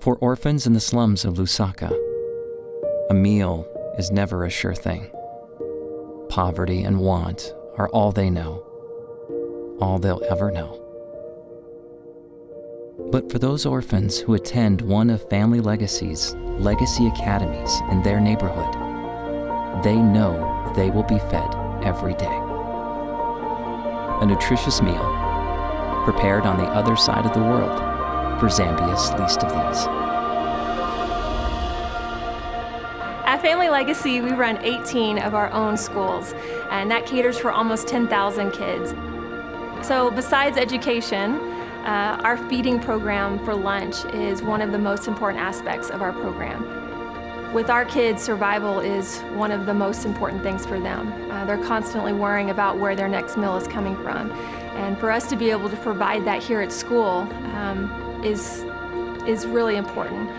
For orphans in the slums of Lusaka, a meal is never a sure thing. Poverty and want are all they know, all they'll ever know. But for those orphans who attend one of Family Legacy's Legacy Academies in their neighborhood, they know they will be fed every day. A nutritious meal prepared on the other side of the world for Zambia's least of these. At Family Legacy, we run 18 of our own schools, and that caters for almost 10,000 kids. So besides education, our feeding program for lunch is one of the most important aspects of our program. With our kids, survival is one of the most important things for them. They're constantly worrying about where their next meal is coming from. And for us to be able to provide that here at school is really important.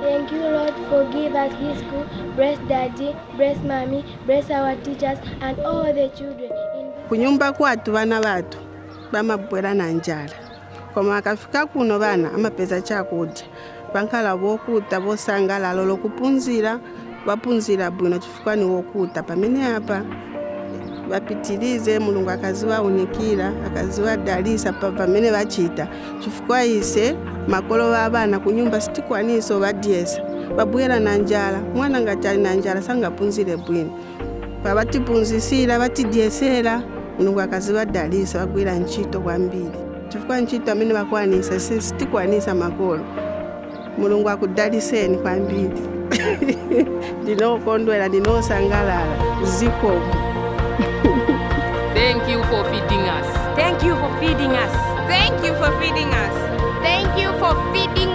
Thank you, Lord, for give us this school. Bless Daddy, bless Mommy, bless our teachers, and all the children. In Kunyumba kwatu vana vatu vamabwera na njala, koma akafika kuno vana amapeza chakudya, vankhala vokuta, vosangalala lokupunzira, vapunzira bwino chifukwa ni wokuta. Pamene apa vapitilize, Mulungu akaziwaunikira, akaziwadalisa pa pamene vachita, chifukwa ise makolo va vana kunyumba sitikwanisa vadyesa, vabwera na njala. Mwana ngati ali na njala sangapunzire bwino. Pavatipunzisira, vatidyesera, Mulungu akazivadalisa. Vagwira ntchito kwambiri chifukwa ntchito amene vakwanisa ise sitikwanisa makolo. Mulungu akudaliseni kwambiri. Ndinokondwera, ndinosangalala, zikomo. Thank you for feeding us. Thank you for feeding us. Thank you for feeding us. Thank you for feeding